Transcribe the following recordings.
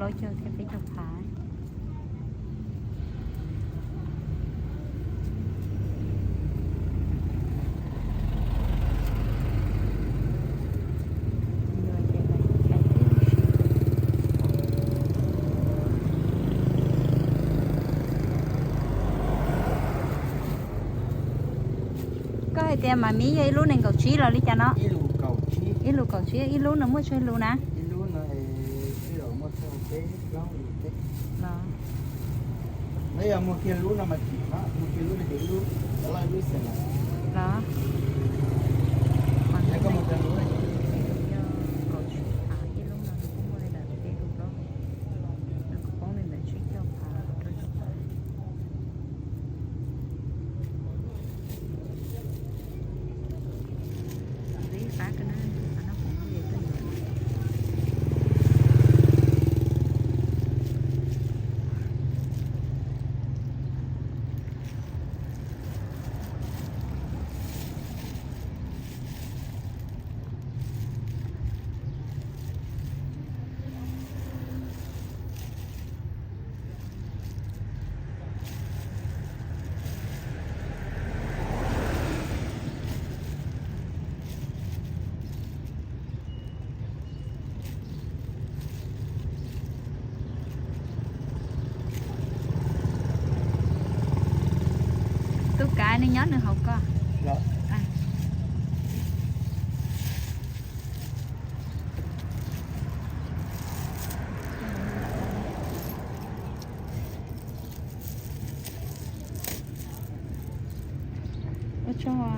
Plaub caug thiab peb caug phav. Koj hais tias mas miv yog ib lub nees nkaum tsib los li cas no? Ib lus kaum tsib, ib lub no muaj tsawg lus na? Los. Kaum tsib phav, ib lub no nws kuj muaj li ntawm peb lus plaub, nws kuj poob li ntawm tsib caug phav rau caum phav. Tub kav nws nyob nws hauv koj. Ua tsaug.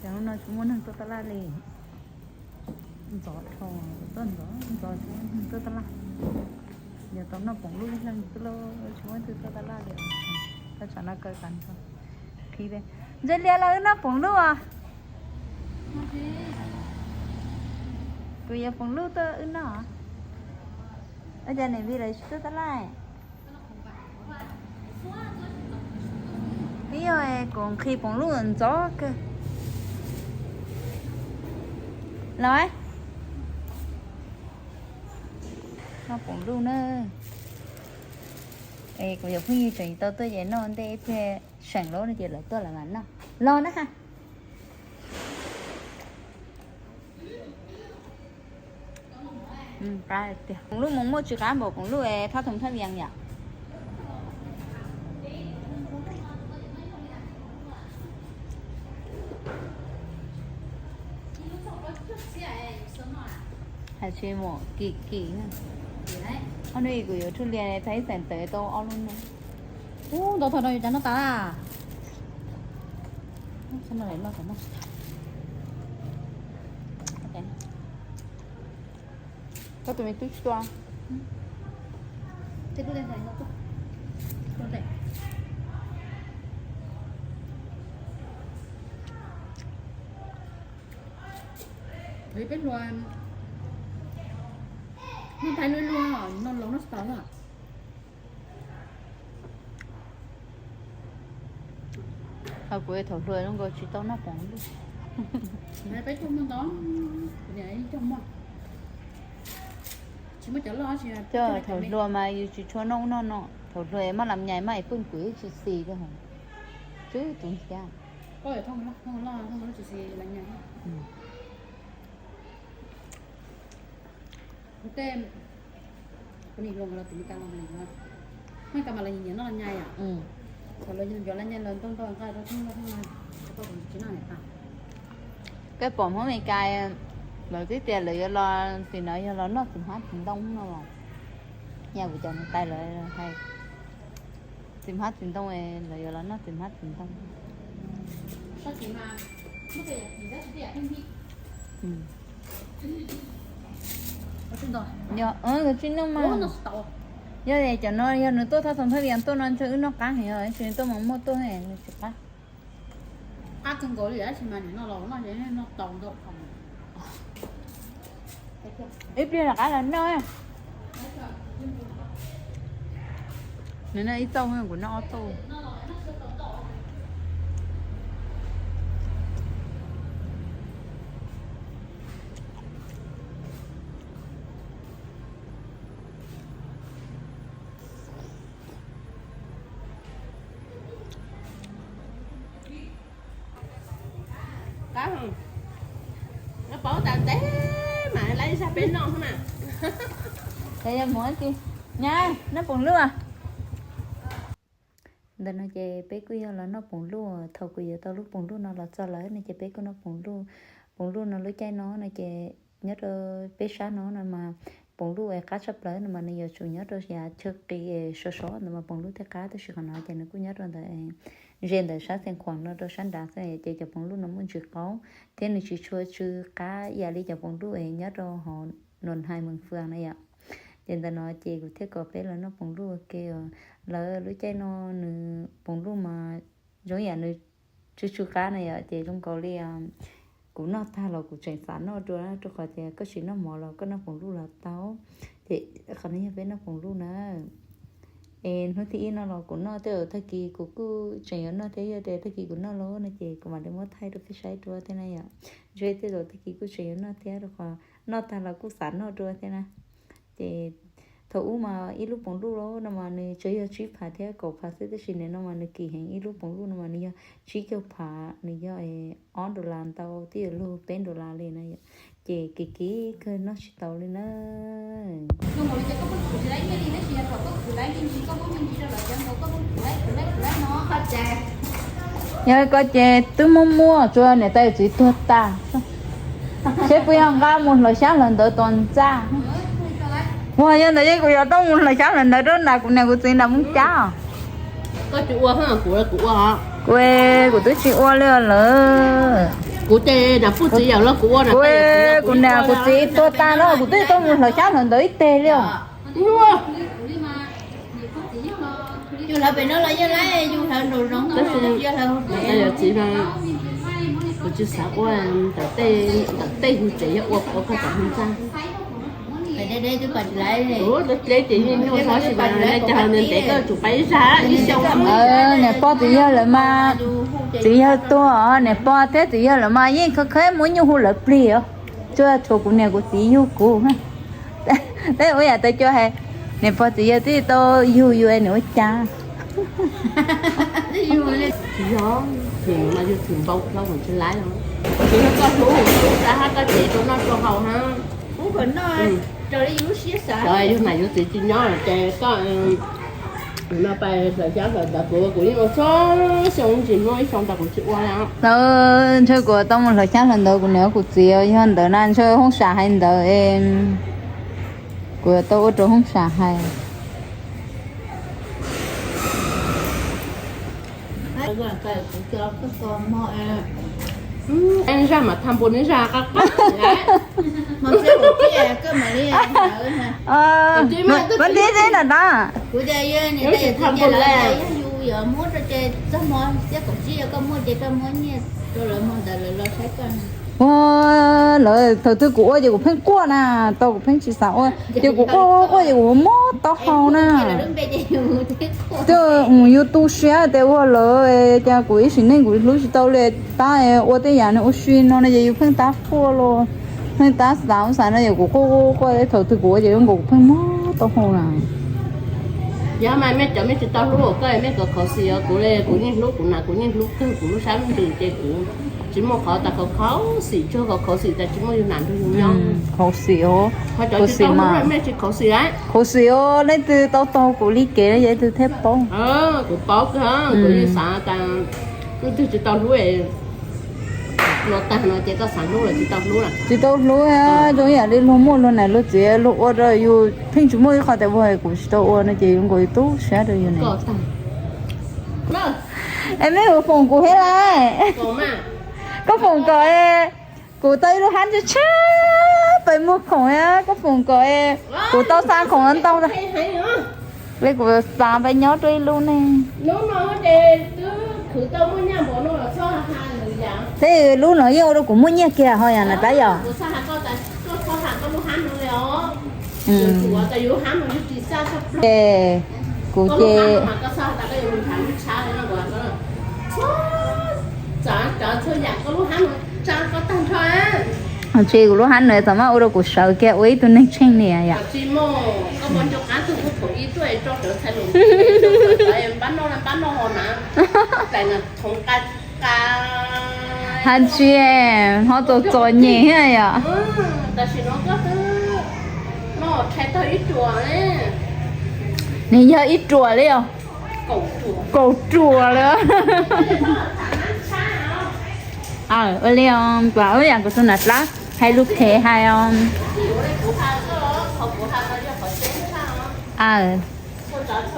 Ces hnub no tsis muaj neeg tuaj taj laj li. Ntxov dhau, tuaj ntxov ntxov tsis muaj leej twg tuaj tab laj. Yog tau noj poom luj ib leeg xwb lauj, tsis muaj leej twg tuaj tab laj li. Thaj tsam no kaw tas ntxov. Ntshe lias los wb noj poom luj os. Kuv yuav poom luj tuaj wb noj. Ua cas niam Vij lawv tsis tuaj tab laj? Ib yog kuv nqhis poom luj ntxov kawg. Los, noj poom luj na. Es kuv cov phooj ywg tseem tsis tau tuaj ces noj ua ntej ib pliag seem lawm no ces lawv tuaj lawm mas noj. Los na. Poom luj mus muaj tsis qab npaum poom luj thab thoom thab vias yom. Hais tsis mus kim kim. Ob hnub kuv yuav thuj lias thaib xeem tawv tau ob lub no. Ub, ntau thaum no yuav cas noj tas. Koj tus me tub tsis tuaj. Peb hluas, noj thaij luaj luaj, noj laus noj tsis tau na. Ho kuv thaum hluas zoo nkaus tsis tau noj poom luj. Peb tuaj muaj ntau, kuv niam ib co muaj. Tsis muaj cov loj, coj thaum hluas mas yus tsis tshua noj ub noj no. Thaum hluas maj lam nyais maj es pwj kuv ib tsis xis li hos. Tswb tus xyab. Kuv tej, kuv nim hluas nkawd los tim Meskas los, Meskas mas lawv nyiam nyiam noj las nyais yom. Thaum lawv nyiam nyiam las nyais lawv ntau ntau nqa rau theej no theej no, kuv tsis noj niam tas. Koj pom Hmoob Meskas lawv twb tias lawv yuav los tim no yog los noj txiv hmab txiv ntoo no los. Yog kuv cov niam tais lawv hais txiv hmab txiv ntoo, lawv yuav los noj txiv hmab txiv ntoo. Yog, tsis noj mas. Yog cov no yog nws tuaj thaj txoos thaj vias tuaj no ntshe wb noj qab heev, tsis tuaj mas muaj tuaj nws tsis qab. Qab kawg nkaus li tab sis mas nim no los noj ces noj tau ntau. Ib pliag rov qab los noj. Nws noj ib txauj, kuv noj ob txauj. Qab, no pauv tas ntev mas lawv ib zaj peb noj na. Ces yog mus ib tsi, nyab, noj poom luj. Ntawm no ces peb kuj yog los noj poom luj, thaum kuv yuav tau lub poom luj no los txog lawm no ces peb kuj noj poom luj. Poom luj no lub caij no no ces nyob rau peb sab no no mas poom luj es qab tshaj plaws no mas nws yuav tsum nyob rau yav chaw qis es sov sov ntawd mas poom luj thiaj qab, tab sis qhov no ces nws kuj nyob rau ntawd, ze ntawm sab Xeev Khuam no rau sab nrad xwb ces cov poom luj no muaj ntsis qaub thiab nws tsis tshua tsw qab ib yam li cov poom luj es nyob rau hauv Nus Hais Mees Fwm na yom. Ces ntawm no ces kuv thiaj kom peb los noj poom luj ua ke os. Lawv lub caij no nws poom luj mas zoo yam nws tsw tsw qab na yom, ces zoo nkaus li kuv noj tag los kuv tseem xav noj dua, rau qhov tias koj tsis noj mov los koj noj poom luj los tau. Ces qhov no yog peb noj poom luj na. Es hnub thib ib no los kuv noj tej, tag kis kuv kuj tseem yuav noj thiab, yog tias tag kis kuv noj lauj no ces kuv mam li muab thaij rau peb saib dua thiab na yom. Ntshe tej zaum tag kis kuj tseem yuav noj thiab rau qhov noj tag los kuj xav noj dua thiab na. Ces thaum ub mas ib lub poom luj lauj no mas nws tsuas yog tsib phav thiab kaum phav xwb, tab sis nim no mas nws kim heev, ib lub poom luj no mas nws yog tsib caug phav, nws yog ob dollar ntau, twb yuav luag peb dollar li na yom. Ces kim kim kawg noj tsis tau li na. Yog koj ces twb muaj muaj, tsuas niam tais txiv tuag tas. Seb puas yog nqa mus hlawv xyab hlawv ntawv tos ntxa. Ua yog ntawd ces kuv yuav tau mus hlawv xyab hlawv ntawv rau nram kuv niam kuv txiv nram Moos Cab. Kuv, kuv twb tsis ua li lawm. Kuv ces niam pog txiv yawg los kuv ua, kuv niam kuv txiv tuag tas los kuv twb tau mus hlawv xyab hlawv ntawv ib teg li os. Yus hlawv pem no los yog lawv, yus hlawv nraum zoov, yus hlawv pem. Yog txiv no, kuv tsis xav ua ntawm tej, ntawm tej yus tsev yog ua ua koj tom ntxa. Ua deb ces yeej nyuaj xwb, tab sis mas cov ntev ntev koj tsum pab ib zag ib xyoo. Niam pog txiv yawg lawv mas, txiv yawg tuag, niam pog thiab txiv yawg lawv mas yeej khawb khawb muab nyuj hu lawv plig os. Tsuas tshuav kuv niam kuv txiv yug kuv. Tej ua yam tau cua hais, niam pog txiv yawg twb tau yug yus es nws ua cas? Tsis yog, tsis yog, mas yus tsis npau hlo, tsis laib os. Tsis yog koj hlub, hlub rau hab koj tsev rau noj rau haus hab. Yog mas yus txiv tsis nyob ces koj no pais hlawv xyab hlawv ntawv, kuv, kuv yeej ua txhua xyoo, tsis muaj ib xyoo ntawd kuv tsis ua li. Ntshe kuv tau mus hlawv xyab hlawv ntawv kuv niam kuv txiv, yog ntawd na ntshe hoob sam hais ntawd es kuv tau ua rau hoob sam hais. Zaj mas tha npua neb zaj qab qab. Koj ntib teb na na. Ua, lawv thaum twg kuv ua ces kuv pheej quaj na, tau kuv pheej tsis xav ua, ces kuv quaj quaj quaj ces kuv mob taub hau na. Twb mus yus tu siab tias ua lawv, cas kuv ib sim neej kuv hlub tsis tau li, tab ua tej yam nws ua si no no ces yus pheej tab quaj los, pheej tab xav xav no ces kuv quaj quaj quaj, thaum twg kuv ua ces zoo nkaus kuv pheej mob taub hau na. Yog mas mej cov mej tsis tau hlub koj, mej kov khov xim os, kuv li kuv yeej hlub kuv na, kuv yeej hlub kawg kuv lub sab lub ntsws ces kuv tsis muaj qhov tas khov khov xim, tsuas khov khov xim tas tsis muaj yus nam nrog yus nyob. Khov xim os, ho cov tsis tau hlub mej tsis khov xim lawm. Khov xim os, leej twg tau taug kuv li kev no ces leej twg thiaj paub. Kuv paub kawg, kuv yeej xav tas leej twg tsis tau hlub no tag no ces koj xav hlub los tsis tau hlub lawm. Tsis tau hlub, zoo yam li luag muaj luag nam luag txiv luag ua rau yus pheej tsis muaj ib qho tias ua kuv tsis tau ua no ces yus nkaus yus tu siab rau yus ne. Es mej ua foom kuv thiab lawm. Koj foom kom kuv tau ib lub hab ntse tshab pais muag khoom, koj foom kom kuv tau xa khoom ntau. Li kuv xav pais nyob rau ib lub ne. Tej lub no yeej ua rau kuv muaj nyiaj kiag ho yam na tab yom. Kuv ces tsis, kuv lub hab no txawm maj ua rau kuv sawv kiag ua ib tug neeg tsheej niam yom. Has tsis, ho txom txom nyem thiab yom. Nws yog ib ruam li os. Kaum ruam li. Ua li os, kuv ua yam kuv tus nam dab hais lus phem hais os.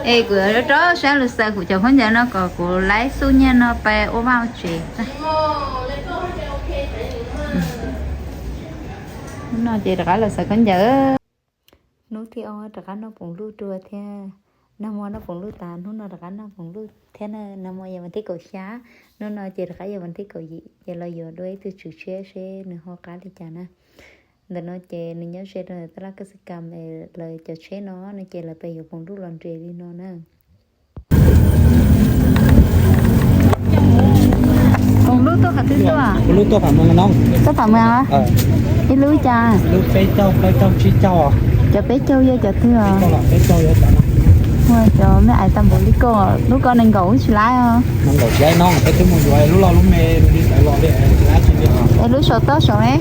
Es kuv rov rau sab lus xaws kuv cov khaub ncaws no kom kuv laib xub nyiaj no pais ua vaj ua tsev. Hnub no ces rov qab los xaws khaub ncaws. Hnub thib ob rov qab noj poom luj dua thiab. Nag hmo noj poom luj tas, hnub no rov qab noj poom luj thiab na. Nag hmo yog vas thib kaum xya, hnub no ces rov qab yog vas thib kaum yim, ces los yuav dua ib tug tswv tshiab seb nws ho qab li cas na. Ntawm no ces nws nyob ze rau ntawm tab laj Koj Xab Kas, lawv cov tsheb no no ces lawv pem yuav poom luj los nres li no na. Poom luj tuaj qhov twg tuaj? Poom luj tuaj Pham Meeg no. Tuaj Pham Meeg los? Ib lub cas? Lub peb caug, plaub caug, tsib caug. Cov peb caug yog cov twg os? Peb caug yog cov no. Cov me ais tag npaum li koj, lub ko nees nkaum tsis laib os. Nees nkaum tsis laib no, peb twb mus yuav lub loj lub me li ntawd los li tsis laib tsis li os. Es lub saum toj saud ne?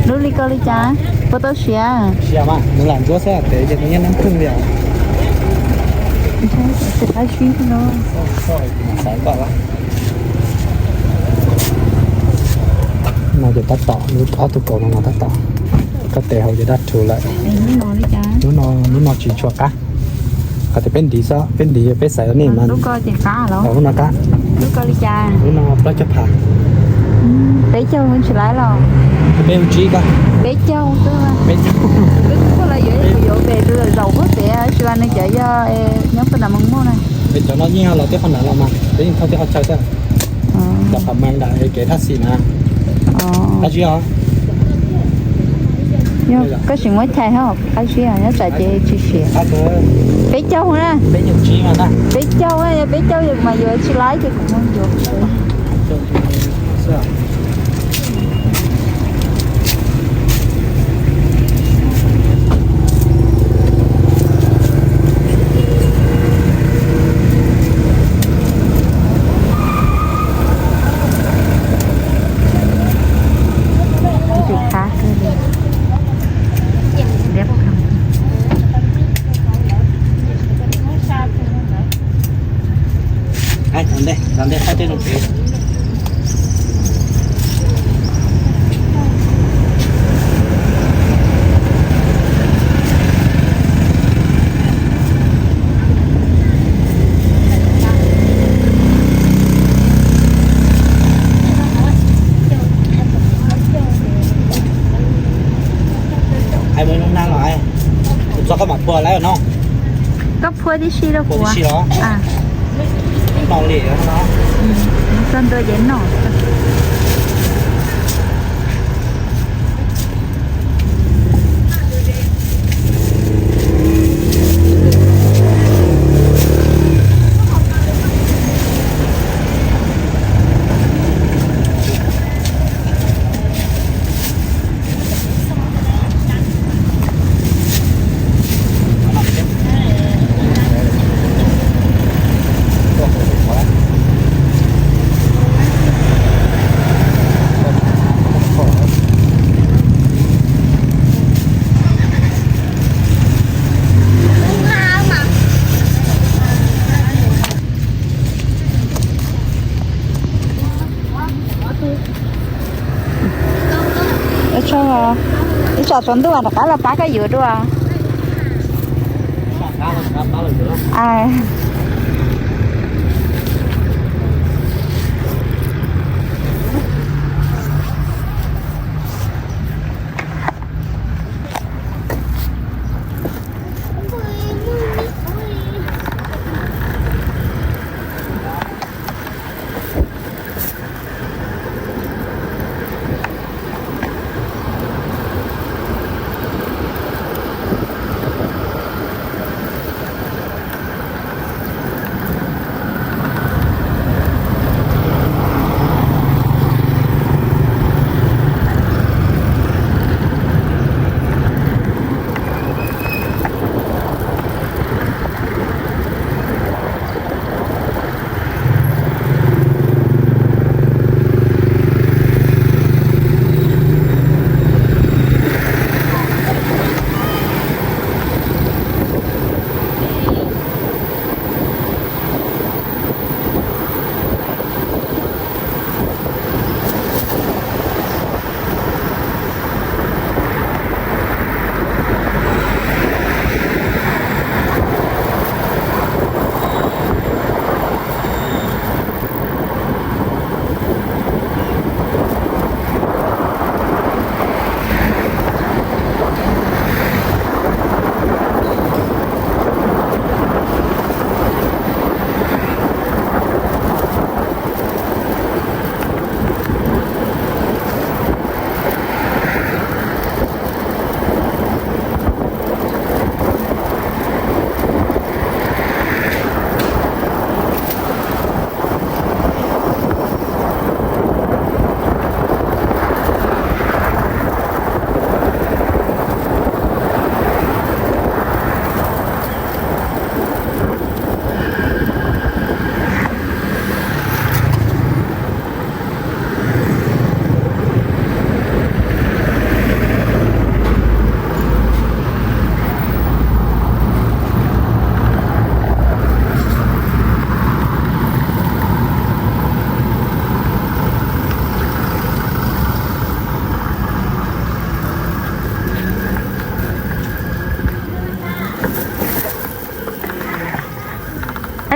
Lub li koj li cas? Puas tau siav? Siav mas, nws lam ntsuab xwb, tes ces nws yeej neeb pheej li os. No ces tab tom, lub ob tug kaus no mas tab tom, koj tes hauv ces dab rhuv lawm. Lub no, lub no tsis tshua qab. Qhov tias peb ntiv xwb, peb ntiv peb xaiv nej mas. Lub no qab. Lub no plaub caug phav. Peb caug tsis laib los? Peb caug xwb. Peb caug. Peb kuj los yuav, kuv yuav pem tus zaum zaum pem, tsis vas nws cov yog nyob puag nram Moos Muaj na. Peb cov no yeej los tej qhov nram los mas peb yeej thauj tej qhov chaw xwb. Los pam mas nram kev thaj xim na. Qab zib os. Yog koj tsis muab chais hos qab zib os, nyob tsam ces tsis siav. Peb caug na. Peb caug, yog peb caug mas yuav tsis laib ces kuv muab yuav. Tus qab kawg li. Txog koj mam phua lawm no. Koj phua tib si rau kuv. Txog ntua ces noj. Ib tsam tsaus ntuj rov qab los pab koj yuav dua. Aib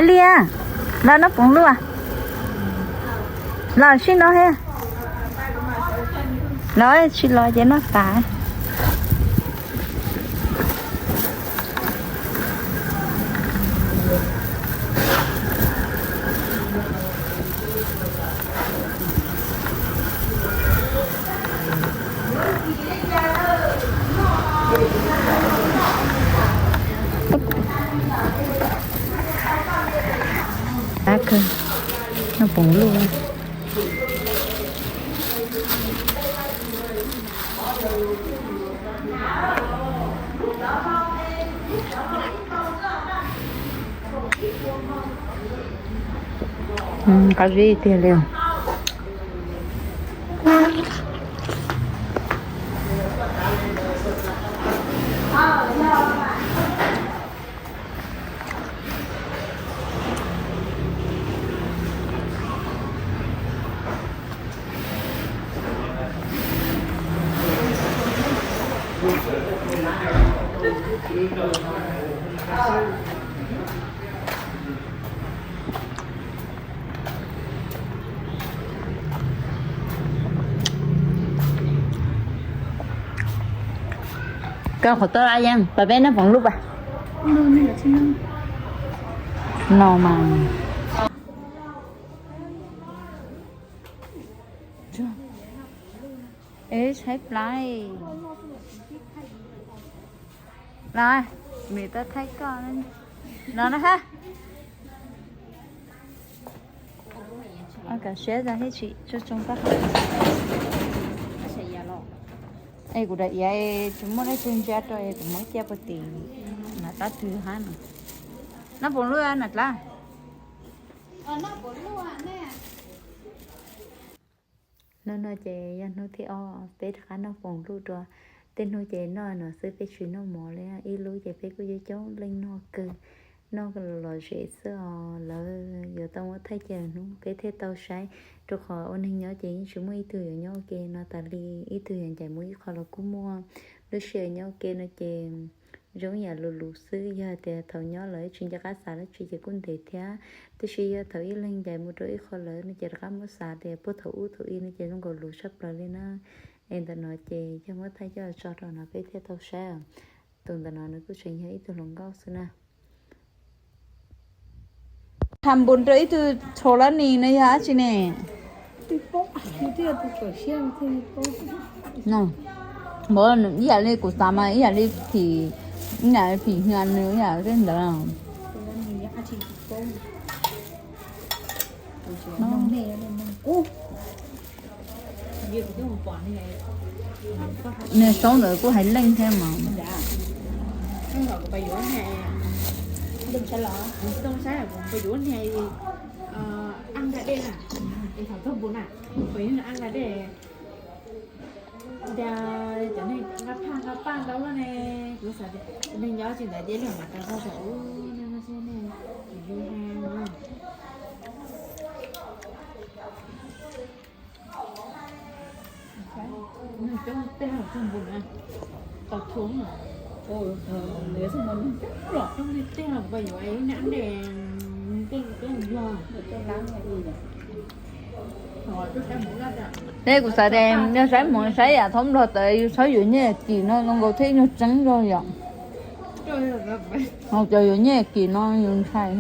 Liaj, los noj poov luaj. Los sib nrog thiab. Los tsis los ces noj tas. Noj poom luj. Qab zib tiag li. Koj qhov toj laj yeej pas peb noj poom luj pas. No mas. Es tshaib plab. Los, mim tau thaij koj no na ha. Kam siab zog thiab tsis tso tsoo koj. Es kuv daim iav tsis muaj dab tsi ntsia rau es kuv muab cia puag tim Nam Dlab twg hab no. Noj poom luj Nam Dlab. Hnub no ces yog hnub thib ob peb rov qab noj poom luj dua. Tej hnub ces noj no xwb peb tsis noj mov li, ib lub ces peb kuj coob coob leej noj kawg, noj lom zem xwb os. Lawv yuav tau muab thaij cia hnub peb thiaj tau saib, rau qhov ua neeg nyob ces yeej tsis muaj ib tug yuav nyob ua ke no tas li, ib tug yuav ncaim mus ib qho los kuj muaj. Lub sij hawm nyob ua ke no ces zoo ib yam luv luv xwb, yog tias thaum nyob lawv tsis nco qab xav dab tsi ces kuj ntev thiab. Tiam sis yog thaum ib leeg ncaim mus rau ib qho lawm no ces rov qab muab xav tias puag thaum ub thaum i no ces zoo nkaus luv tshaj plaws li na. Es ntawm no ces yog muab thaij coj los tso rau no peb thiaj tau saib. Tus ntawm no nws kuj tseem yog ib tug hluas nkauj xwb na. Tham npus rau ib tug tshau lab nis no yog dab tsi ne? Ib yam li kuv xav mas ib yam li phim, ib yam li phim hnia nws ib yam li ntawd. Niag saub ntawd kuj hais leej thiab mas. Ntias cov neeg nqa phaj nqa paj ntau luaj ne, kuv xav tias neeg nyob tsis ntawd ces lawv mam tau txog thaum ub no xwb ne. Coob tej los coob npus na, tau tshua, coob tej tej los kuv pais yuav ib nab dej, tej coob yog. Tej kuv xav tias yog saib mus saib yam thaum Nplog tawd yus txhob yuav nyiaj kim no zoo nkaus thiab nyuag tseeb zog yom. Ho cov yuav nyiaj kim no yus ntshai.